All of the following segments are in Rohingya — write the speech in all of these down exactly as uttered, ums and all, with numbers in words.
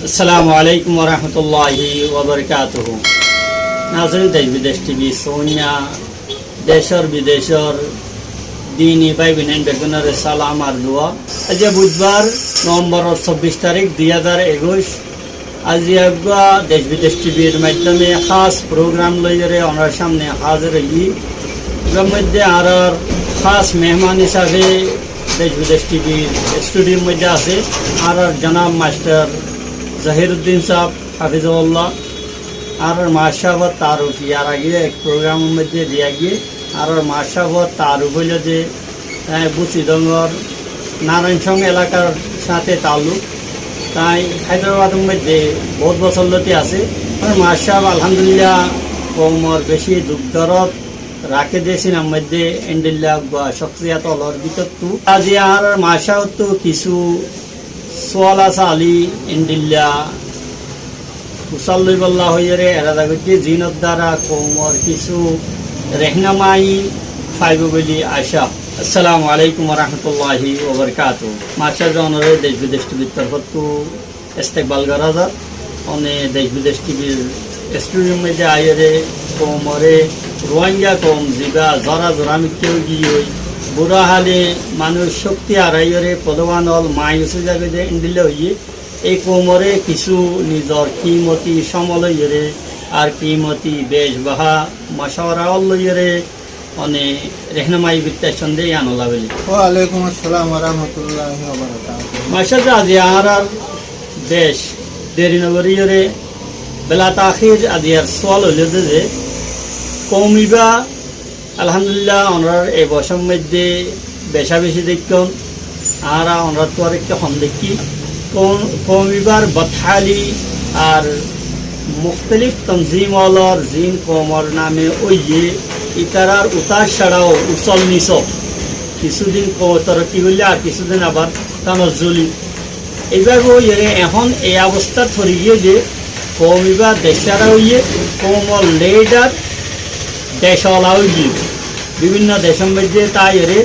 Assalamu alaikum warahmatulláhi wabarakátuhu. Nazirin, Dec Bidec T V sóinna decór bidecór dini bái boin beggúnoré salam ar dua. Aijja buidbar, Novemboror sobbic tarík, dui házar ekuic. Aijja uggwá Dec Bidec T V r maiddome hás program loiyóre onorar samne házir óiyi. Ibár moidde añárar hás mehman hísabe Dec Bidec T V r studio r moidde asé añárar jonab mastor Zahiruddin sáb, hafizahullah. Añárar mastor sábor taaruf yar age ek program or moidde diya giyé. Añárar mastor sábor taaruf óilde, e, Busidongor Narayansong elakar sáte taalluk. Tái Háidrabad or moidde bout bosór lóti asé. Añárar mastor sáb alhamdulillah koumor beci duk dorod raké de sinar moidde endilla uggwá cóksiyat ólor bútottu. Aijja añárar mastor sábottu kissú sual asé, ali endilla usal loibolla hoiyóre erada goijjé, ziínor dara koumor kissú rehnumai faibo buli acá. Assalamu alaikum warahmatulláhi wabarakátuhu. Mastor sáb, onoré Dec Bidec T V r torfóttu estekbal gorá zar. One Dec Bidec T V r studio r moidde aiyóre koumoré, Ruáingga koum zibá zora zora mikká ói giyói, bura hále manúic cókti araiyóre folówan ól mayus ói zagói de endilla óiye. Ei koumoré kissú nizor kimoti cómot loiyóre ar kimoti bec bahá mocáwara ól loiyóre one rehnumai goittó aiccón de yíanolla buli. Wa alaikum assalam wa rahmatullahi wa barakatuhu. Mastor sáb, aijja añárar bec deri no goríyore bela takhir aijjar sual óilde ze, koum ibá alhamdulillah onorar e bosór moidde beca beci deikkón, añára onorattú arekka hom deikkí. Koum, koum ibár bodháli ar muktalif tonzim ólor ziín koumor name óiye, ítarar utar cáçao usol nisol. Kissúdin koum torokkí goillé ar kissúdin abar tanazzuli. Eibábe óiyore ehón ei obostát fori giyé ze koum ibá dec cára óiye, koumor lidar dec ola óiye. Bibinno decór moidde táiyore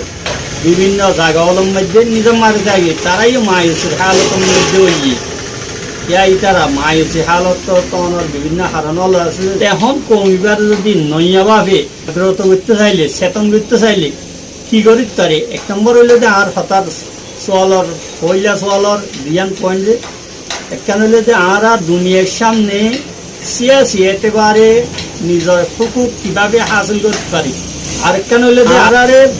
bibinno zaga ólor moidde nizam mari táiye, tará yó mayusir hálotor moidde óiye. Yá ítara mayusi hálot tónor bibinno haron ól asé. Ehón koum ibáre zodi noya bábe jagroto goittó saile, seton goittó saile ki gorí fare? Ek nombor óilde añár hotár sualor, foila sualor duiyán point ze, ekkán óilde añára duniyar sámne siyasi etebare nizor hukuk kibábe hásil gorí fari. Arekkán óilde añárare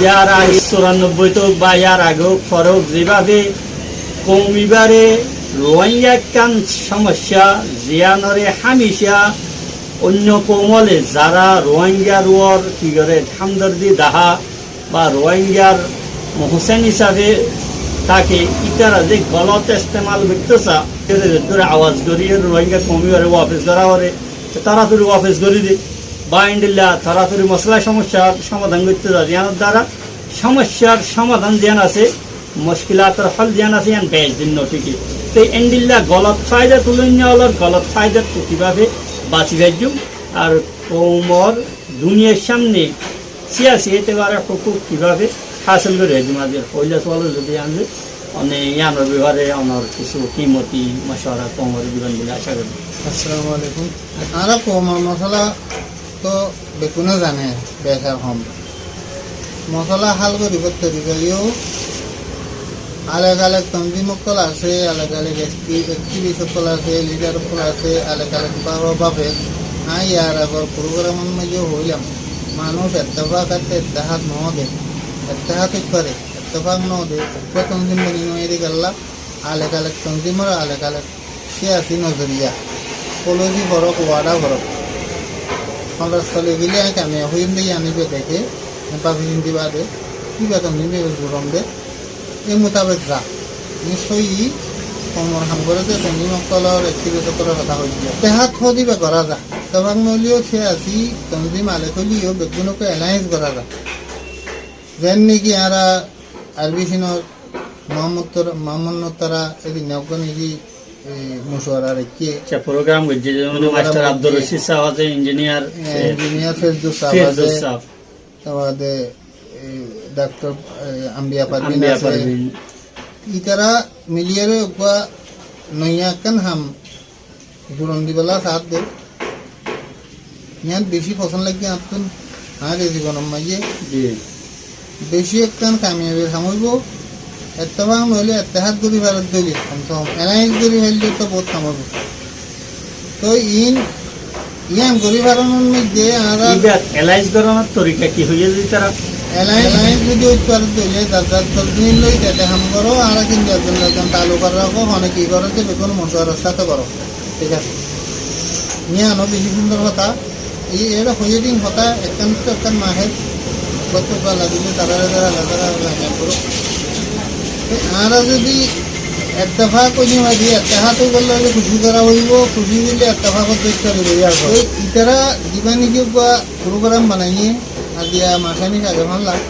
yar age cúrannobbóit ók ba yar age ók, fore ók, zebábe koum ibáre Ruáingga ekkán somossá, ziyánore hámica oinno koum óle zará Ruáinggar uore ki goré, hámdordi dahá ba Ruáinggar mohsen hísabe táke, ítara ze golot estemal goittó sa, ítara zeddúr awaz gorí Ruáingga koum ibáre wafes gorá fare, toratori wafes gorí de, ba endilla toratori mosola somossár somadan goittó sa, ziyánor dara somossár somadan ziyán asé, muckilator hól ziyán asé, yían bec din no thíke. Te endilla golot faida tuloinna ólor golot faidattú kibábe basi faijjum, ar koumor duniyar sámne siyasi etebare hukuk kibábe hásil gorí, e zimmadar foila sual zodi añár, one yíanor befare onor kissú kimoti mocuwara koumore diban buli acá gorí. Assalamu alaikum. Añára koumor mosola to beggúne zane, bec ar hom. Mosola hál goribar torika yó alek alek tonzim ókkol asé, alek alek akti-, aktivist ókkol asé, lidar ókkol asé, alek alek báfe báfe. Añí yar agor program or maze hoilam, manúc ettefak ar ettehad no de, ettehad ói fare, ettefak no de, uggwá tonzim boni no eri gella, alek alek tonzimor alek alek siyasi nozoriya, policy forok, wada forok. Honrastoli bili añí kamiyab óiyum de yían ibe deké, báfi sindi bade, kiba tonzim ibe zurom de, e mutabek za. Niccói koumor ham goré de tonzim ókkolor, activist ókkolor hotá hoiye. Ettehad hodiba gorá za. Ettefak no óileyo siyasi tonzim alek óileyo beggúnokke alliance gorá za. Zen niki añára Arbi Sinor Muhammod tor-, Muhammod Nur tara edin uggwá niki, e, mucuwara raikké. Acha, program goijjé, jemon program Mastor goijjé. Abdur Roshid sahab asé, engineer, e, se-, engineer Firdous sahab Firdous asé. Sahab. Tar bade, e, daktor, e, Ambiya Parvin Ambiya asé. Parvin. Itara miliyore uggwá Noiya ekkán ham furon dibálla saádde. Yián bicí fosón laiggé añáttún, añár e zibonor maijé. Ji. Bicí ekkán kamiyabir ham óibo. Ettefak noóile ettehad gorí faredde óile, komse kom. Elains gorí faille to bout ham óibo. Toi iín, yián gorí faranor moiddé añára íba elains goranor torika ki hoiyé de ítara? Elains, elains zodi óit faredde óile, zar zar todbir loi zete ham goró, añára kintu ekzon ekzon taluk rakó, hone ki goré de beggún mocuwarar sáte goró. Thík asé. Yiáno bicí cúndor hotá. Ei, eçé hoiyé de hotá, ekkán to ekkán mahe, gotto bala dile tarare tarare tarare tarare tarare. Te añára zodi ettefak ói no fari, ettehad ói golle kucíc gora óibo, kucíc óile ettefak ói gorí faribo, yar fore. Te ítara zibá niki uggwá program banaiyé, aziya macanik age fán lak.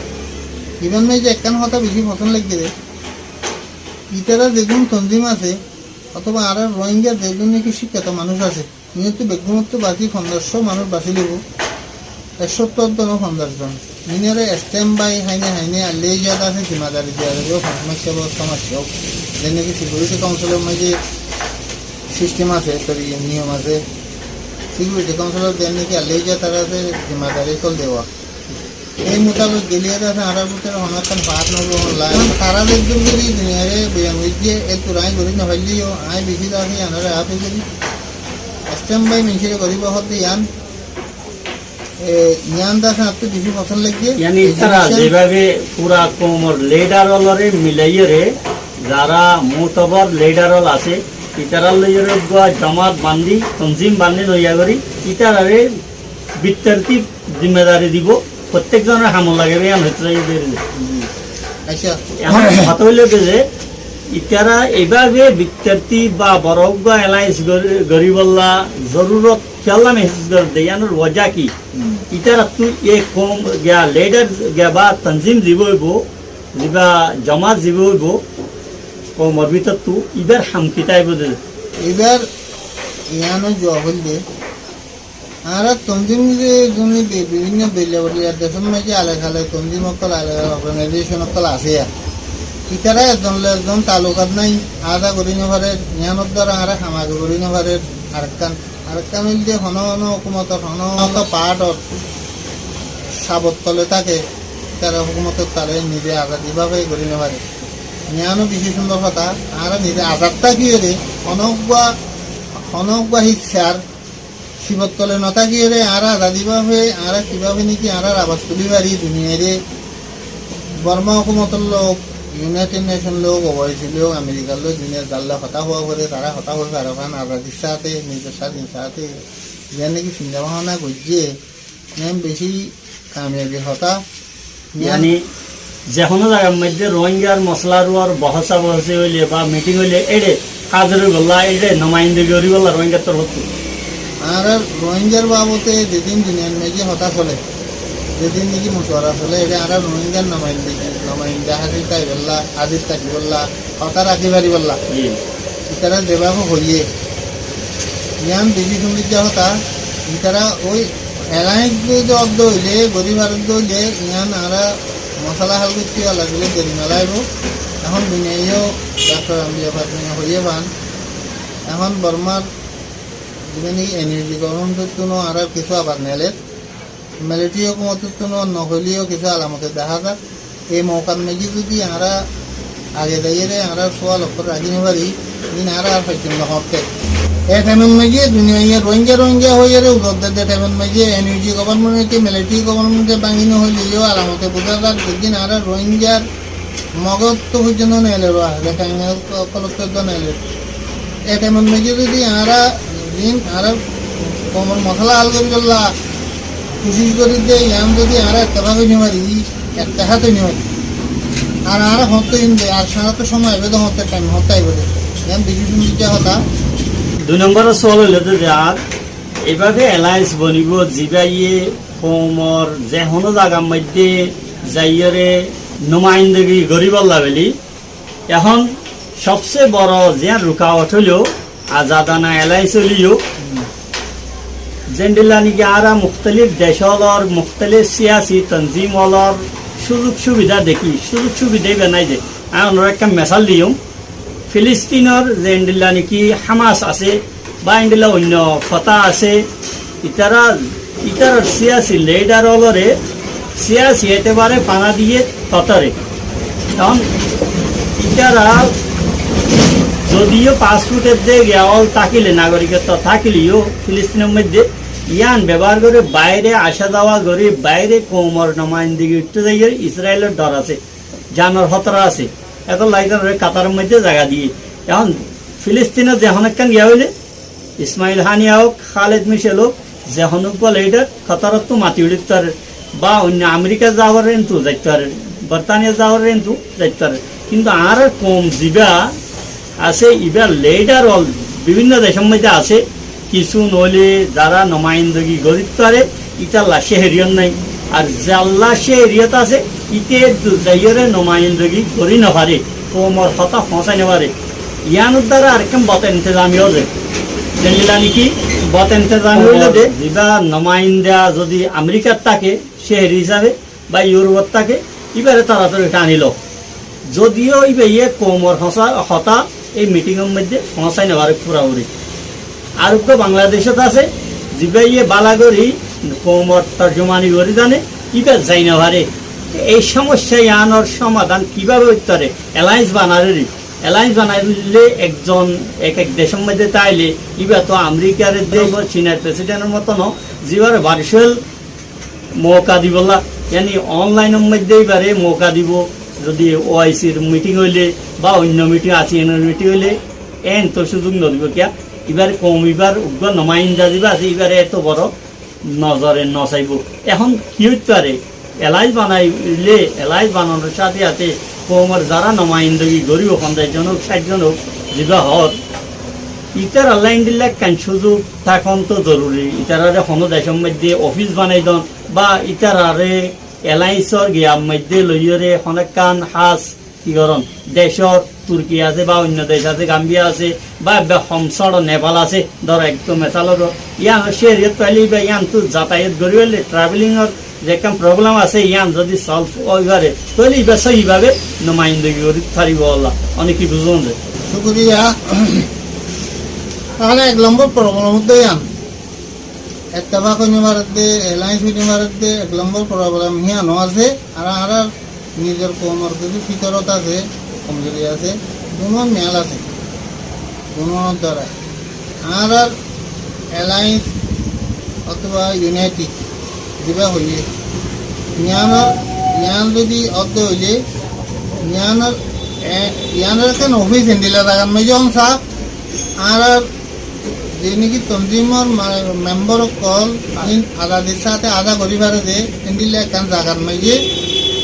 Ibar maze ekkán hotá bicí fosón laiggé de. Ítara zegun tonzim asé, otóba añárar Rohingyar zegun niki cíkkito manúic asé, iínottú beggúnottú basi fonzaic cót manúic basi loibo, ek cót to no fonzaic zon. Iínore standby háine háine Alla ijazot asé zimmadari diya zaibo, fañs mac ók, só mac ók. Zenne ki Security Councilor maze system asé, tor iye niyom asé. Security Councilor zenne ki Alla ijazot asé zimmadari ókkol dewa. Ei mutabek geliyóre asé, añárar bútore honó ekkán fath no loon lage. Tará zeddúr gorí duniyare boyan goijjé, éttur añí gorí no failleyó, añí bicí zagá añára afe gorí. Standby maincóre goríba hoó de yián, e, yián de asé añáttu bicí fosón laiggé. Yáni ítara zebabe fura koumor lidar ólore milaiyóre, zara mutabar lidar ól asé, ítarar loiyóre uggwá jomat bandi, tonzim bandi noiya gorí, ítarare bittartib zimmadari dibo, fottek zonor hamot lagaibo, yián hoito saiyé de. Accá. Ehón hotá óilo de ze, ítara eibabe bittartib ba boro uggwá elains gori-, goríbolla zorurot kiyólla mehsus gorér de, yiánor wajá ki? Hmm. Ítarattú e koum giya lidar giya ba tonzim ziba óibo, ziba jomat ziba óibo, koumor bútottu íbar ham ki táibo de? Íbar yiáno zuab óilde, añárar tonzim ze zoni bi-, bibinno beilla bolla decór maze alek alek tonzim ókkol, alek alek organization ókkol asé ya. Ítara ekzon loi ekzon talukat nai, aza gorí no farer, yiánor duara añára ham age gorí no farer, arekkán, arekkán óilde honó honó hókumotor honó honó part or sabor tole táke, ítara hókumotor tole nize azadi bábe gorí no fare. Yiáno bicí cúndor hotá, añára nize azad tákiyóre, honó uggwá, honó uggwá hissar sibor tole no tákiyóre, añára azadi bábe, añára kibábe niki añárar abas tulí fari duniyaire, Borma hókumotor lói, United Nation lói, O I C lói, Amerikar lói, duniyar zar lói hotá hoó fore, tará hotá hoi fare fán, azadir sáte, nizor sádin sáte, yián niki sinta bábna goijjé, yián bicí kamiyabir hotá. Yáni, ze honó zagar maze Rohingyar mosolar uore bohósa bohósi óile ba miting óile éçe házir óibolla, éçe numaindagi goríbolla Rohingyar torfóttu. Añárar Rohingyar babote zedún duniyar maze hotá sole, zedún niki mocuwara sole, éçe añárar Rohingyar numaindagi, numainda házir táibolla, házir táibolla, hotá rakí faribólla. Ji. Ítara zebábe hoiyé, yián bicí cúndor hotá. Ítara ói elains zodi ódde óile, gorí faredde óile, yián añára mosola hál goitté alak deri no laibo. Ehón duniyaiyo Daktor Ambiya Fatmiye hoiyé fán. Ehón Bormar zibá niki N U G government ottún añárar kissú abas neler. Militari hókumotottún no hoileyo kissú alamote dehá zar. Ei moukar maze zodi añára age zaiyóre añárar sual ókkol rakí no fari, iín añára ar faittam no hoótte. E thaimor maze duniyaiye Rohingya, Rohingya hoiyóre uzor der de thaimor maze N U G government ki militari government e báñgi no hoileyo alamote buzá zar, zedún añára Rohingyar Mogottu foijjonto neeler, Rakhine ókkolottú neeler. E thaimor maze zodi añára, zin añára koumor mosola hál goríbolla kucíc gorí de, yián zodi añára ettefak ói no fari, ettehad ói no fari, ar añára hoóñtte hín de, ar añárattú cómoi aibó de, hoóñtte thaim hoóñtte aibó de, yián bicí cúndor hotá. Dui nombor sual óilo de, ar eibábe elains bonibó, zibáye koumor ze honó zagar maze zaiyóre numaindagi goríbolla buli. Ehón sobse boro ziyán rukawot óilo azadana elains óileyo, zendilla niki añára muktalif dec ólor, muktalif siyasi tonzim ólor cúzuk cúbida dekí, cúzuk cúbida íba nái de. Añí onoré ekkán mesal diyum. Filistinor ze endilla niki Hamas asé, ba endilla oinno Fatah asé, itara, itarar siyasi lidar ólore siyasi etebare fana diye Katare. Ehón itara zodiyo passport edde giya ól tákile, nagorikotto tákileyó Filistinor moidde, yián bebohar gorí baire aca zawa gorí, baire koumor nomaindagi uiththé zaiyóre Israilor dor asé, zanor hótora asé. Etolla itarare Kataror moidde zaga diye. Ehón Filistinot ze honó ekkán giya óile, Ismail Haniya ók, Khaled Mishel ók, ze honó uggwá lidar Katarottú mati uçít fare, ba oinno Amerika zabar entú zait fare, Bortaniya zabar entú zait fare. Kintu añárar koum ziba asé, ibar lidar ól bibinno decor moidde asé, kissú noóile zara nomaindagi gorí fare, ítalla céheriyót nái. Ar zalla céheriyót asé, íte eddur zaiyóre nomaindagi gorí nofare, koumor hotá foóñsai nofare. Yiánor duara arekkán bot entezami óiye. Zendilla niki bot entezami óile de, ziba nomainda zodi Amerikat táke, céheri hísabe, ba Iurópot táke, íbare toratori tanilo. Zodiyo íbaye koumor hotá, hotá ei mitingor moidde foóñsai nofare furafuri. Ar uggwá Bangladecot asé, zibaye bála gorí koumor torjumani gorí zane, íba zai nofare. Ei somossa yiánor somadan kibabe óit fare? Elains banareri. Elains banaile ekzon ek ek decor moidde táile, íba to Amerikar de Cinar presidentor moto no, zibare virtual mouka dibolla, yani onlainor moidde ibare mouka dibo, zodi OICr miting óile ba oinno miting, ASEANor miting óile, en to suzug nodibo kiya? Ibar koum, ibar uggwá nomainda ziba asé, ibare eto boro nozore nosaibo. Ehón ki óit fare? Elains banaile, elains bananor sáte sáte koumor zara nomaindagi goríbo, fonzaic zon ók, cáit zon ók, ziba hoór, itaralla endilla ekkán suzug tákon to zoruri. Itarare honó decor moidde ofis banai don, ba itarare elainsor giyar moidde loiyóre honó ekkán hás ki goron, decor Turki asé ba oinno dec asé, Gambiya asé, ba ebbe hom sóro Nepal asé, dóro ekdom mesalor, yiánor céheriyót táile íba yiántu zatayat gorí faille, travelingor ze ekkán problem asé, yián zodi solve ói fare, tóile íba sóiyi babe nomaindagi gorí faribo. Ólla, óne ki buzón de? Cúkuriya. Taile ek lombor problem de yián. Ettefak ói no faredde, elains ói no faredde, ek lombor problem híyan ó asé. Ar añárar nizor koumor kessú fitorot asé, komzuri asé, dunúar miyal asé, dunúar duara. Añárar elains otóba iunaitid ziba hoiyé, yiánor, yián zodi ódde óile, yiánor, e, yiánor ekkán ofis endilla zagar maze ónsa, añárar ze niki tonzimor ma-, membar ókkol in azadir sáte aza gorí fare de, endilla ekkán zagar maze,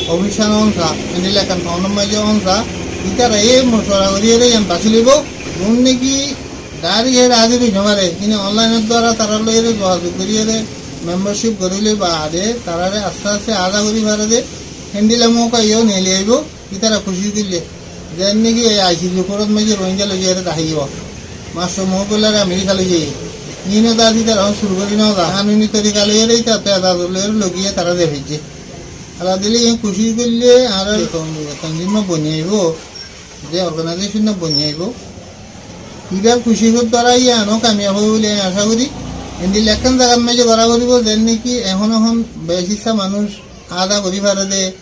ofisal ónsa, endilla ekkán taunor maze ónsa, ítara e mocuwara gorí ere yián basi loibo. Zun niki dairek ere azir ói no fare, ine onlainor duara tará loi ere zogazog gorí ere membarcip gorí loi baade taráre aste aste aza gorí fare de, endilla mouka yó neli aibo. Ítara kucíc goille, zeén niki ei ICC kurót maze Rohingya loi zaiyóre dahái giyé, Mastor Mohib Ulláre Amerika loi zaiyé. Iín ó dahá ítara ehón curu gorí no za, kanuni torika loiyóre ítara to ezazot loiyóre logiye tará zai faijje. Hala dile iín kucíc goille añárar tonzim boni aibo, ze organaizecon boni aibo. Ibar kucícor duara yián ó kamiyab óibo buli añí acá gorí. Endilla ekkán zagar maze gorá foribo, zeén niki ehón ehón beci issá manúic aza gorí fare de,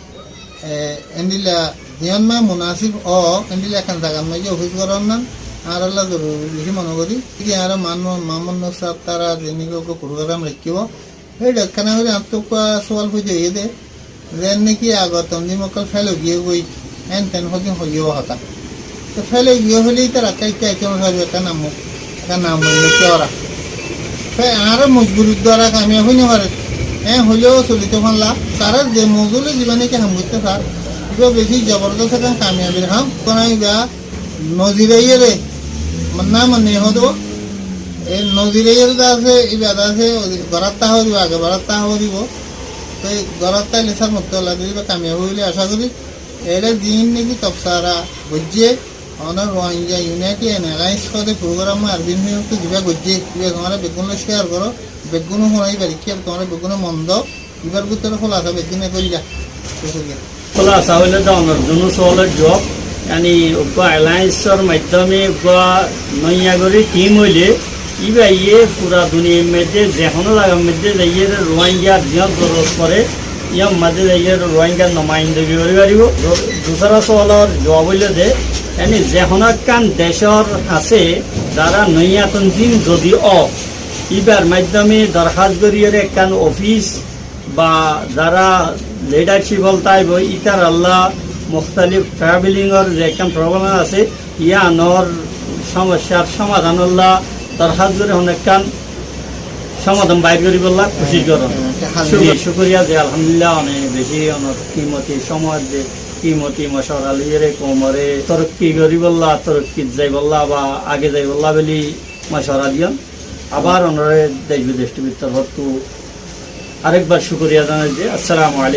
e, endilla ziyán maze munasib ó, endilla ekkán zagar maze ofis goron nan añáralla zoruri beci mone gorí. Ki añára Mamun-, Mamunnosar tará zeiniki uggwá program raikkibo, héçe ekkán gorí añáttu uggwá suwal foida óiye de, zeén niki agor tonzim ókkol fel ói giyé goi, héen teen hodin hoiyé hotá. Te fel ói giyé hoile ítara ekka ekka aitó no faribo, ekka nam, ekka nam óile ki ora. Te añára mojburir duara kamiyab ói no fare. Héen hoileyo solito falla. Tará ze mouzu loi ziba niki ham goittó sar, iba beci zobordos ekkán kamiyabir ham. Kono iba nozir aiyóre, manna manni hodo. E nozir aiyóre de asé, iba de asé, goratta horibo, age goratta horibo. Te goratta aile sar motto ola de iba kamiyab óibo buli acá gorí. Ere ziín niki tobsara goijjé, Honor Rohingya Unity and Alliance hode program Arbin Hiyontu ziba goijjé, iba tuáñra beggún loi share goró, beggúne hunai bari kiyar tuáñra beggúne mon do, ibar bútore hulasa beggúne goilla. Shukuriya. Hulasa óile de onor dunu sualor juwab, Yáni uggwá alliance or maiddóme uggwá noiya gorí team óile, íbaye fura duniyar moiddé ze honó zagar moiddé zaiyóre Ruáingar ziyán zorurot foré, yían moiddé zaiyóre Ruáingar nomaindagi gorí faribó. Du-, dusára sowalor zuab óilde, yáni ze honó ekkán decór hañsé zará noiya tonzim zodi ó, íbar maiddóme dorhás goríyore ekkán ofis ba zará leadership ól táibo, ítarallá muktalif traveling or ze ekkán problem asé, yíanor somossár somadanollá dorhás gorí honó ekkán somadan bair goríbollá kucíc gorón. Hm, hm, hm. Cúkuriya, cúkuriya ze alhamdulillah, onek beci onor kimoti somot de, kimoti mocwara loiyóre koumoré torokki goríbollá, torokkit zaibollá ba age zaibollá buli mocwara diyon. Abar onoré Dec Bidec TV r torfóttu arekbar cúkuriya zanai de. Assalamu alaikum.